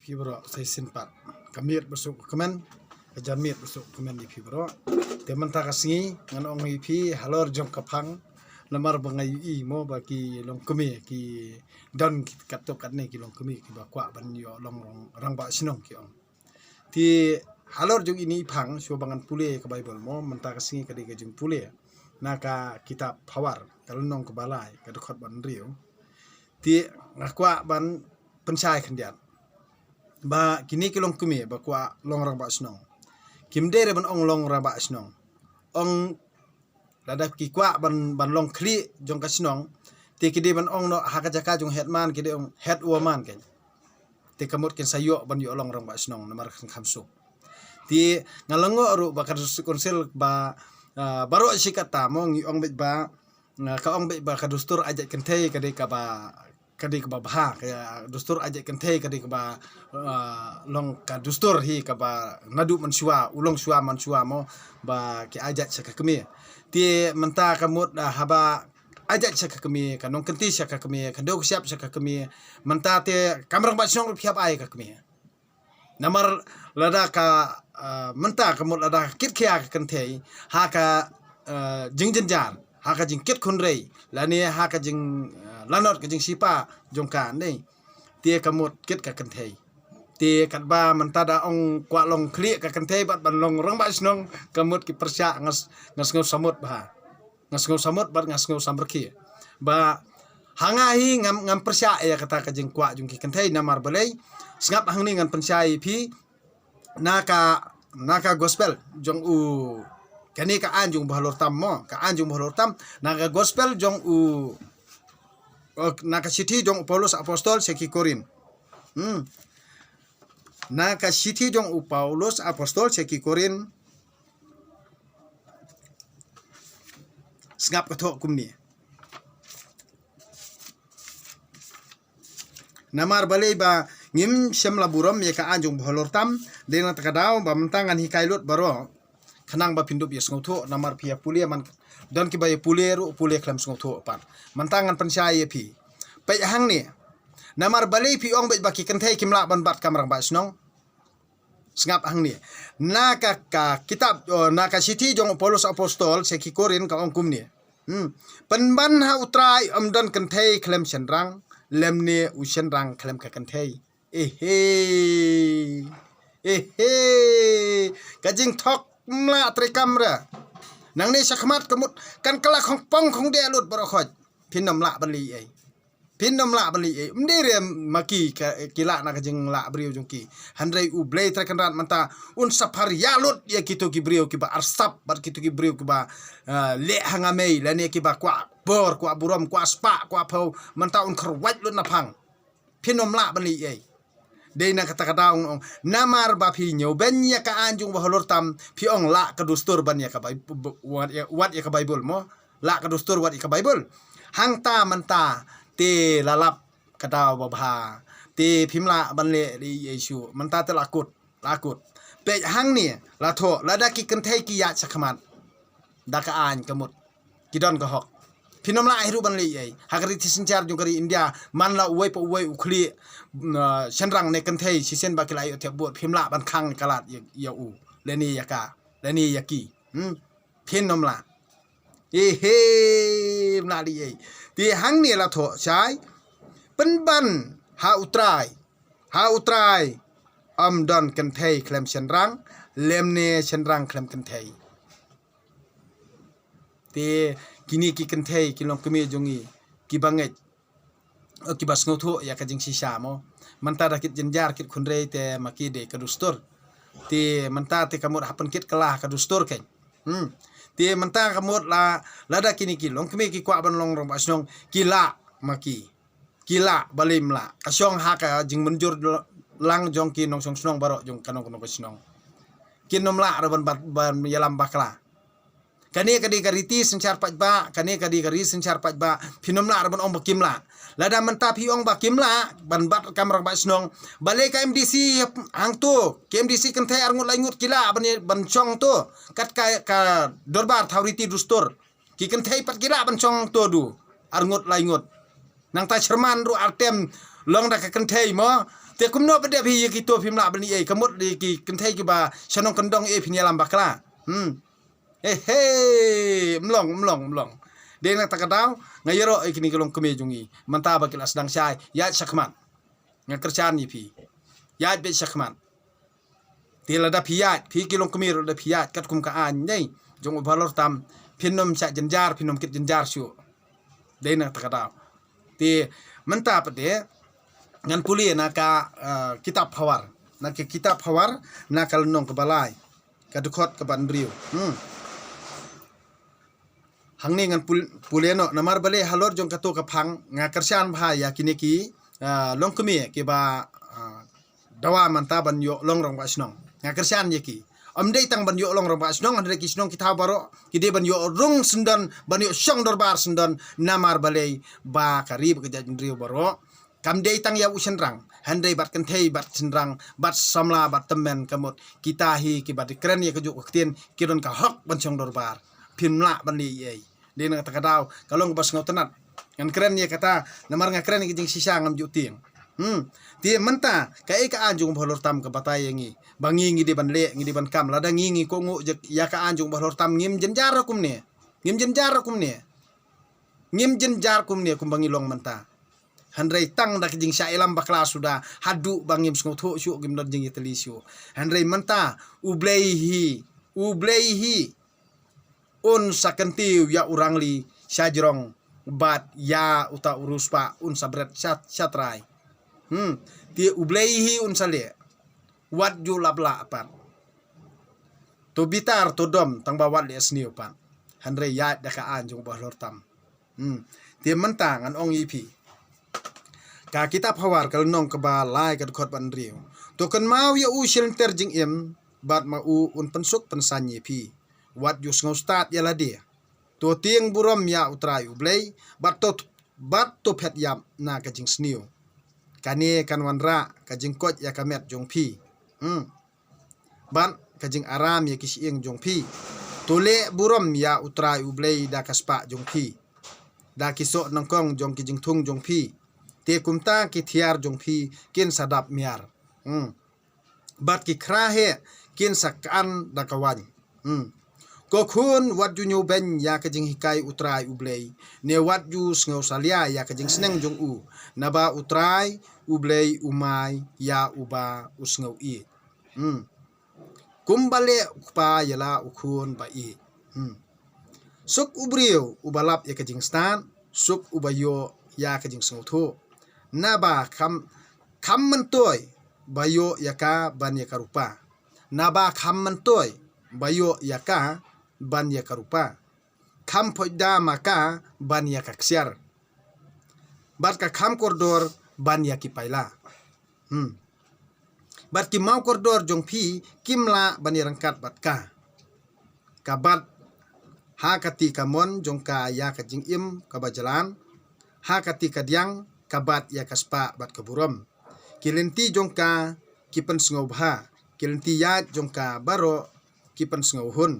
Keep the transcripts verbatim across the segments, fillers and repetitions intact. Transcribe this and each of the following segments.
Ki bro, sa shisien pat. Ka miet ba suk ka kmen, ka janmiet ba suk ka kmen ïa phi bro. Te mynta ka sngi ngan ong ïa phi halor jong ka phang, namar ba nga ïohi mo ba ki longkmie ki don ki katto katne ki longkmie kiba kwah ban ïoh long rangbah shnong ki ong. Te halor jong ine i phang shuwa ba ngan pule ka Baibl mo, mynta ka sngi ka dei ka jingpule na ka kitab Phawar, ka lynnong kaba lai, ka dkhot ba hynriew. Te nga kwah ban pynshai khyndiat ba kine ki longkmie ba kwah long rangbah shnong, kim dei re ban ong long rangbah shnong. Ong lada ki kwah ban, ban long khlieh jong ka shnong, te ki dei ban ong noh ha ka jaka jong headman ki dei ong headwoman kein. Te ka mut kin sa ïoh ban ïoh long rangbah shnong namar kan kham suk. Te nga la ngoh ruh ba ka district council ba, ah, baroh shi katta mo ngi ong beit ba, ah, ka ong beit ba ka dustur ajaid kynthei ka dei kaba, ka dei kaba bha, ka dustur ajaid kynthei ka dei kaba, ah, long ka dustur hi kaba naduh mynshuwa, u longshuwa mynshuwa mo ba ki ajaid sha ka kmie. Te mynta ka mut, ah, haba ajaid sha ka kmie, ka nongkynti sha ka kmie, ka dei ka shyiap sha ka kmie, mynta te kam rangbah shnong ruh phi hap ai ka kmie. Namar lada ka, ah, mynta ka mut lada ka kit khia ka kynthei ha ka, ah, jingjynjar, ha ka jingkit khynrei lane ha ka jing, ah, lanot ka jingshipa jong ka ne, te ka mut kit ka kynthei. Te katba mynta da ong kwah long khlieh ka kynthei bad ban long rangbah shnong, ka mut ki pyrshah. Nga s-, nga sngew samut bha. Nga sngew samut bad nga sngew samrkhie. Ba ha nga hi ngam, ngam pyrshah ïa kata ka jingkwah jong ki kynthei namar balei. Sngap hangne ngan pynshai ïa phi na ka, na ka gospel jong u, kane ka aiñ jong u bahalor tam mo, ka aiñ jong u bahalor tam, na ka gospel jong u, oh, na ka shithi jong u Paulus apostol sha ki Korinth. Hmm. Na ka shithi jong u Paulus apostol sha ki Korinth. Sngap ka thoh kumne. Namar balei ba ngim shym la burom ïa ka aiñ jong u bahalor tam, dei na kata ka daw ba mynta ngan hikai lut baroh. Khnang ba phin dup ïa sngewthuh, namar phi ïa pule man don kiba ïa pule ruh pule khlem sngewthuh pat. Mynta ngan pynshai ïa phi. Peit hangne. Namar balei phi ong beit ba ki kynthei kim lah ban bat kam rangbah shnong. Sngap hangne. Na ka, ka kitab, oh, na ka shithi jong u Paulus apostol sha ki Korinth ka ong kumne. Hmm. Pynban ha U Trai ym don kynthei khlem shynrang, lymne u shynrang khlem ka kynthei. Ehe. Ehe. Ka jingthok mla treikam ra. Nangne shakhmat ka mut kan kylla khongpong khongdeh lut baroh khoit. Phin ym lah ban leh ei. Phin ym lah ban leh ei. Ym dei re ma ki ka, ki lah na ka jinglah briew jong ki. Hynrei U Blei Trai Kynrad mynta un sa pharia lut ïa kito ki briew kiba arsap bad kito ki briew kiba, ah, leh ha nga mei lane kiba kwah bor, kwah burom, kwah spah, kwah phew, mynta un kyrwat lut na phang. Phin ym lah ban leh ei. Dei na kata ka daw ong, namar ba phi ñiewbeiñ ïa ka aiñ jong u bahalor tam, phi ong lah ka dustur ban ïa ka Baib-, b-, wat ïa, wat ïa ka Baibl mo. Lah ka dustur wat ïa ka Baibl. Hangta mynta te la lap ka daw babha. Te phim lah ban leh ei ei shuh. Mynta te la kut, la kut. Peit hangne la thoh, lada ki kynthei ki ïaid shakhmat da ka aiñ ka mut ki don ka hok. Phin ym lah hi ruh ban leh ei. Ha ka riti synshar jong ka ri India, man la uwei pa uwei u khlieh, mm, ah, shynrang ne kynthei, shisien ba ki la ïoh thep vote, phim lah ban khang ka lad ïa, ïa u lane ïa ka, lane ïa ki. Hmm. Phin ym lah. Ehe, ym lah leh ei. Te hangne la thoh shai. Pynban ha U Trai. Ha U Trai ym don kynthei khlem shynrang, lymne shynrang khlem kynthei. Te kine ki kynthei ki longkmie jong ngi kiba ngeit, oh, kiba sngewthuh ïa ka jingshisha mo. Mynta da kit jynjar kit khynrei te ma ki dei ka dustur. Te mynta te ka mut ha pynkit kylla ka dustur kein. Hmm. Te mynta ka mut la, lada kine ki longkmie ki kwah ban long rangbah shnong, ki lah ma ki. Ki lah, balei ym lah. Ka shong ha ka jingmynjur lang jong ki nongshong shnong baroh jong kano kano ka shnong. Kin ym lah ruh ban, ban, ban ïalam bakla. Kane ka dei ka riti synshar paidbah, kane ka dei ka ri synshar paidbah. Phin ym lah ruh ban ong ba kim lah. Lada mynta phi ong ba kim lah ban bat kam rangbah shnong, balei ka M D C hangto, ki M D C kynthei arngut laingut ki lah ban, ban shong to. Kat ka, ka dorbar thaw riti dustur. Ki kynthei pat ki lah ban shong to du arngut laingut. Nangta chairman ruh artem long da ka kynthei mo. Te kumno pat de phi ïa kito phim lah ban ïa ka mut de ki kynthei kiba shnong kyndong ïa phin ïalam bakla. Hmm. He he, mlong, mlong, mlong. Dei na kata ka daw nga ïaroh ïa kine ki longkmie jong ngi. Mynta ba ki la sdang shai, ïaid shakhmat. Nga kyrshan ïa phi. Ïaid beit shakhmat. Te lada phi ïaid, phi ki longkmie ruh lada phi ïaid katkum ka aiñ jong u Bahalor Tam, phin ym shah jynjar, phin ym kit jynjar shuh. Dei na kata ka daw. Te mynta pat de ngan pule na ka, ah, kitab Phawar. Na ka kitab Phawar, na ka lynnong kaba lai, ka dkhot kaba hynriew. Hmm. Hangne ngan pul-, pule noh, namar balei halor jong kato ka phang nga kyrshan bha ïa kine ki, ah, longkmie kiba, ah, dawa mynta ban ïoh long rangbah shnong. Nga kyrshan ïa ki. Ym dei tang ban ïoh long rangbah shnong, hynrei ki shnong ki thaw baroh ki dei ban ïoh rung syndon, ban ïoh shong dorbar syndon, namar balei ba ka ri bad ka jaitbynriew baroh kam dei tang ïa u shynrang, hynrei bad kynthei bad shynrang, bad samla bad tymmen, ka mut kita hi kiba dei kren ïa kajuh ka ktien, ki don ka hok ban shong dorbar. Phim lah ban leh ei ei. Dei na kata ka daw, ka long kaba sngewtynnat. Ngan kren ïa kata, namar nga kren ïa ka jingshisha ngam ju tieng. Hmm. Te mynta kaei ka aiñ jong u Bahalor Tam ka batai ïa ngi ba ngi ngi dei ban leh, ngi dei ban kam, lada ngi ngi kohnguh ïa ka aiñ jong u Bahalor Tam, ngim jynjar kumne. Ngim jynjar kumne. Ngim jynjar kumne kumba ngi long mynta. Hynrei tang da ka jingshah ïalam bakla suda, haduh ba ngim sngewthuh shuh, ngim don jingïatylli shuh. Hynrei mynta U Blei hi, U Blei hi un sa kyntiew ïa u Rangli sha jrong, bad ïa uta u riewspah un sa bret sha, sha trai. Hmm, te U Blei hi un sa leh. Wat ju lap lah pat. To bitar to dom tang ba wat leh sniew pat. Hynrei ïaid da ka aiñ jong u Bahalor Tam. Hmm. Te mynta ngan ong ïa phi. Ka kitab Phawar ka lynnong kaba lai ka dkhot ba hynriew. To kynmaw ïa u shilynter jingim, bad ma u un pynsuk pynsaiñ ïa phi. Wat ju sngewstad ïa lade. To tieng burom ïa U Trai U Blei, bad to, bad to phet ïap na ka jingsniew. Kane kan wanrah ka jingkoit ïa ka met jong phi. Hmm. Bad ka jingaram ïa ki shyieng jong phi. To leh burom ïa U Trai U Blei da ka spah jong phi, da ki soh nyngkong jong ki jingthung jong phi. Te kumta ki thiar jong phi kin sa dap miar. Hmm. Bad ki khra heh kin sa kan da ka waiñ. Hmm. Ko khun, wat ju ñiewbeiñ ïa ka jinghikai U Trai U Blei, ne wat ju sngewsalia ïa ka jingsneng jong u. Naba U Trai U Blei u mai ïa uba u sngew ïeit. Hmm. Kumba leh u kpa ïa la u khun ba ïeit. Hmm. Suk u briew uba lap ïa ka jingstad, suk uba ïoh ïa ka jingsngewthuh. Naba kham, kham myntoi ba ïoh ïa ka ban ïa ka rupa. Naba kham myntoi ba ïoh ïa ka ban ïa ka rupa. Kham phoit da ma ka ban ïa ka ksiar. Bad ka kham kordor ban ïa ki paila. Hmm. Bad ki maw kordor jong phi kim lah ban ïa ryngkat bad ka. Ka bat ha kati ka mon jong ka ïa ka jingim kaba jlan, ha kati ka diang ka bat ïa ka spah bad ka burom. Ki lynti jong ka ki pynsngewbha, ki lynti ïaid jong ka baroh ki pynsngewhun.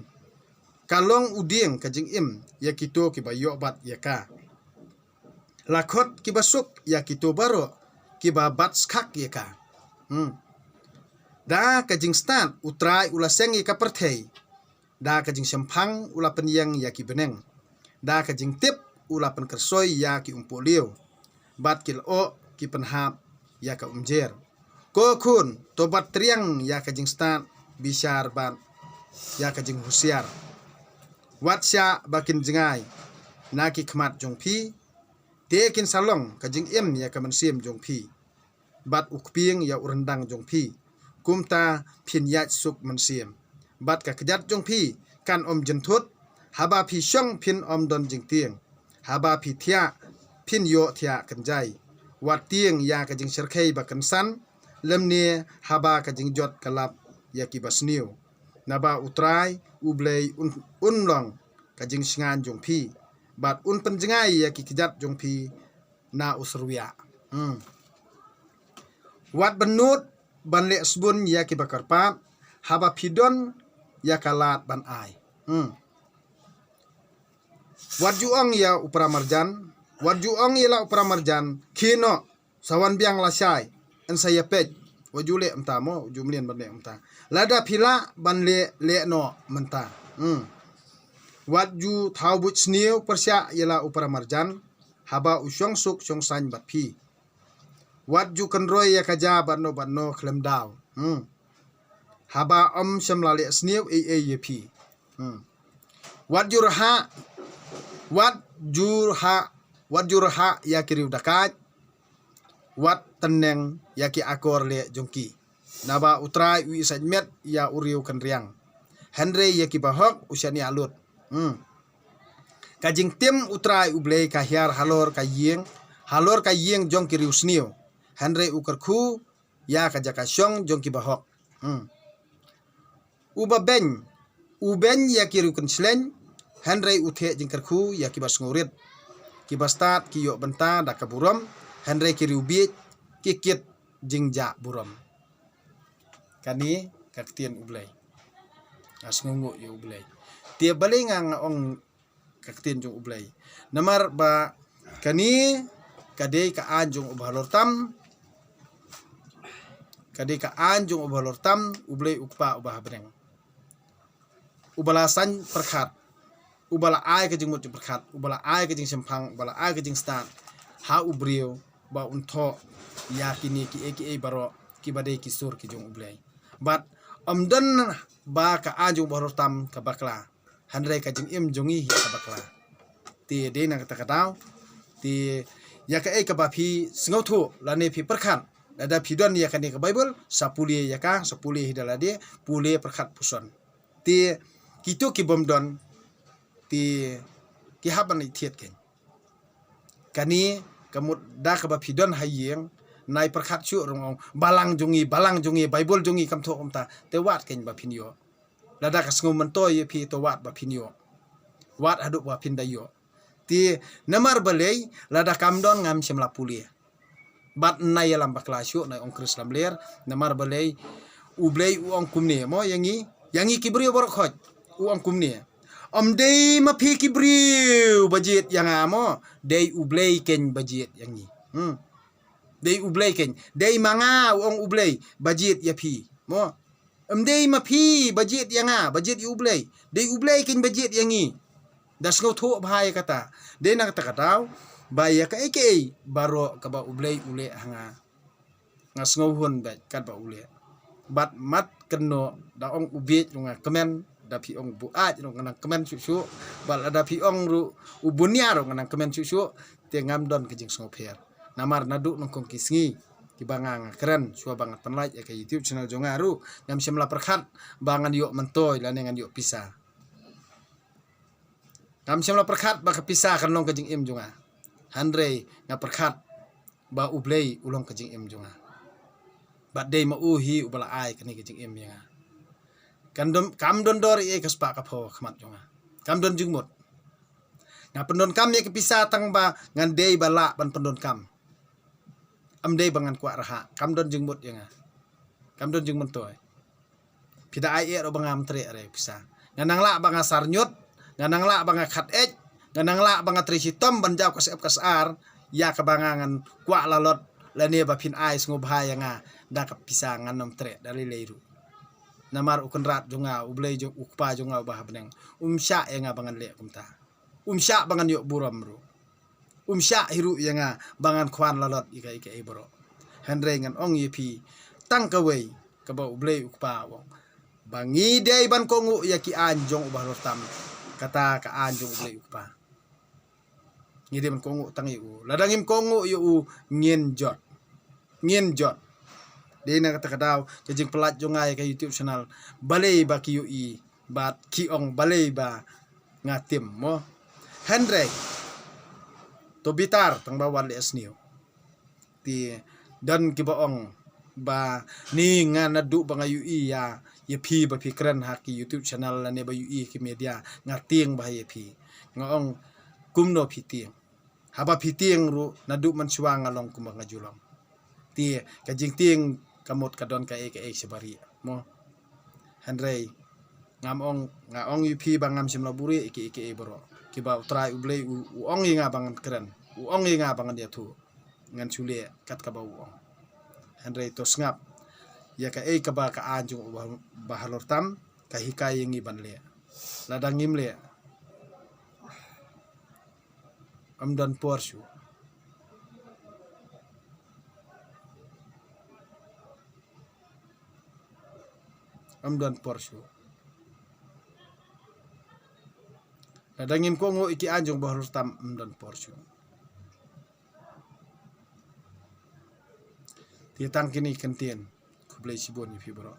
Ka long u dieng ka jingim ïa kito kiba ïoh bat ïa ka. La khot kiba suk ïa kito baroh kiba bat skhak ïa ka. Hmm. Da ka jingstad U Trai u la seng ïa ka pyrthei. Da ka jingshemphang u la pynïeng ïa ki bneng. Da ka jingtip u la pynkyrsoi ïa ki umpohliew. Bad ki lyoh ki pynhap ïa ka umjer. Ko khun, to bat triang ïa ka jingstad bishar bad ïa ka jinghusiar. Wat shah ba kin jngai na ki khmat jong phi, te kin sa long ka jingim ïa ka mynsiem jong phi, bad u kpieng ïa u ryndang jong phi. Kumta phin ïaid suk mynsiem. Bad ka kjat jong phi kan ym jynthut, haba phi shong phin ym don jingtieng. Haba phi thiah phin ïoh thiah kynjai. Wat tieng ïa ka jingshyrkhei ba kynsan, lymne haba ka jingjot ka lap ïa kiba sniew. Naba U Trai U Blei un, un long ka jingsngew jong phi. Bad un pynjngai ïa ki kjat jong phi na u syrwiah. Hmm. Wat bynnud ban leh sbun ïa kiba kyrpad, haba phi don ïa ka lad ban ai. Hmm. Wat ju ong ïa u para marjan, wat ju ong ïa la u para marjan, khie noh, sa wan biang lashai. yn sa ïa peit. Wat ju leh mynta mo, ju mlien ban leh mynta. Lada phi lah ban leh, leh noh mynta. Hmm. Wat ju thaw buit sniew pyrshah ïa la u paramarjan, haba u shong suk shong saiñ bad phi. Wat ju kynroi ïa ka ja bad no bad no khlem daw. Hmm. Haba ym shym la leh sniew ei ei ïa phi. Hmm. Wat ju rhah, wat ju rhah, wat ju rhah ïa ki riew dakaid. Wat tneng ïa ki akor leh jong ki. Naba U Trai u isait met ïa u riew kynriang, hynrei ïa ki bahok u shaniah lut. Hmm. Ka jingtim U Trai U Blei ka hiar halor ka ïing, halor ka ïing jong ki riew sniew, hynrei u kyrkhu ïa ka jaka shong jong ki bahok. Hmm. Uba beiñ, u beiñ ïa ki riew kynshlei, hynrei u theh jingkyrkhu ïa kiba sngewrit. Kiba stad ki ïoh bynta da ka burom, hynrei ki riew bieit ki kit jingjah burom. Kane ka ktien U Blei. Nga sngewnguh ïa U Blei. Te balei nga, nga ong ka ktien jong U Blei? Namar ba kane ka dei ka aiñ jong uba halor tam. Ka dei ka aiñ jong uba halor tam, U Blei U Kpa uba ha bneng, uba la saiñ pyrkhat, uba la ai ka jingmut jingpyrkhat, uba la ai ka jingshemphang, uba la ai ka jingstad ha u briew ba un thoh ïa kine kiei kiei baroh kiba dei ki sur ki jong U Blei. Bad ym don ba ka aiñ jong uba halor tam ka bakla, hynrei ka jingim jong ngi hi ka bakla. Te dei na kata ka daw, te ïa kaei kaba phi sngewthuh lane phi pyrkhat, lada phi don ïa kane ka Baibl, sa pule ïa ka, sa pule hi da lade, pule pyrkhat puson. Te kito ki bym don, te ki hap ban ïa thied kein. Kane ka mut da kaba phi don ha ïing, nai pyrkhat shuh rung ong, balang jong ngi, balang jong ngi, Baibl jong ngi kam thoh kumta, te wad kein ba phin ïoh. Lada ka sngew myntoi ïa phi, te wad ba phin ïoh. Wad haduh ba phin da ïoh. Te namar balei? Lada kam don ngam shym la pule. Bad nai ïalam bakla shuh, nai ong kris lamler, namar balei? U Blei u ong kumne mo ïa ngi, ïa ngi ki briew baroh khoit. U ong kumne. Ym dei ma phi ki briew ba jied ïa nga mo, dei U Blei kein ba jied ïa ngi. Hmm. Dei U Blei kein, dei ma nga, u ong U Blei, ba jied ïa phi mo. Ym dei ma phi ba jied ïa nga, ba jied ïa U Blei. Dei U Blei kein ba jied ïa ngi. Da sngewthuh bha ïa kata. Dei na kata ka daw ba ïa kaei kaei baroh kaba U Blei u leh ha nga, nga sngewhun bad katba u leh. Bad mat kynnoh, da ong u bieit ruh nga kmen, da phi ong u buaid ruh nga nang kmen shuh shuh. Bad lada phi ong ruh u bunia ruh nga nang kmen shuh shuh. Te ngam don ka jingsngewpher. Namar naduh nyngkong ki sngi kiba nga, nga kren shuwa ba nga pynlait ïa ka YouTube channel jong nga ruh, ngam shym la pyrkhat ba ngan ïoh myntoi lane ngan ïoh pisa. Ngam shym la pyrkhat ba ka pisa kan long ka jingim jong nga. Hynrei nga pyrkhat ba U Blei u long ka jingim jong nga. Bad dei ma u hi uba la ai kane ka jingim ïa nga. Kan don, kam don dor ei ei ka spah ka phew ha khmat jong nga. Kam don jingmut. Nga pyndonkam ïa ka pisa tang ba ngan dei ba lah ban pyndonkam. Ym dei ba ngan kwah rhah, kam don jingmut ïa nga. Kam don jingmyntoi. Phi da ai eh ruh ba ngam treh re pisa. Nga nang lah ba nga sar ñiut, nga nang lah ba nga khat eit, nga nang lah ba nga trei shitom ban jaw ka syep ka sar, ïa kaba nga ngan kwah lalot, lane ba phin ai sngewbha ïa nga da ka pisa, ngan ym treh da lei lei ruh. Namar U Kynrad jong nga, U Blei jong, U Kpa jong nga uba ha bneng, um shah ïa nga ba ngan leh kumta. Um shah ba ngan ïoh burom ruh. Um shah hi ruh ïa nga ba ngan khwan lalot ïa kaei kaei baroh. Hynrei ngan ong ïa phi tang kawei kaba U Blei U Kpa u ong, ba ngi dei ban kohnguh ïa ki aiñ jong uba halor tam. Kata ka aiñ jong U Blei U Kpa. Ngi dei ban kohnguh tang ïa u. Lada ngim kohnguh ïa u, ngin jot. Ngin jot. Dei na kata ka daw ka jingpynlait jong nga ïa ka YouTube channel, balei ba ki ïohi bad ki ong balei ba nga tim mo. Hynrei to bitar tang ba wat leh sniew. Te don kiba ong ba ni nga naduh ba nga ïohi ïa, ïa phi ba phi kren ha ki YouTube channel lane ba ïohi ki media, nga tieng bha ïa phi. Nga ong kumno phi tieng? Haba phi tieng ruh naduh mynshuwa nga long kumba nga ju long. Te ka jingtieng ka mut ka don kaei kaei sha barieh mo. Hynrei ngam ong, nga ong ïa phi ba ngam shym la buhrieh ïa kiei kiei baroh kiba U Trai U Blei u, u ong ïa nga ba ngan kren, u ong ïa nga ba ngan ïathuh, ngan shu leh kat kaba u ong. Hynrei to sngap ïa kaei kaba ka aiñ jong u Bah-, Bahalortam ka hikai ïa ngi ban leh. Lada ngim leh, ym don por shuh. Ym don por shuh. Lada ngim kohnguh ïa ki aiñ jong u Bahalortam, ym don por shuh. Te tang kine ki kyntien. Khublei shibun ïa phi baroh.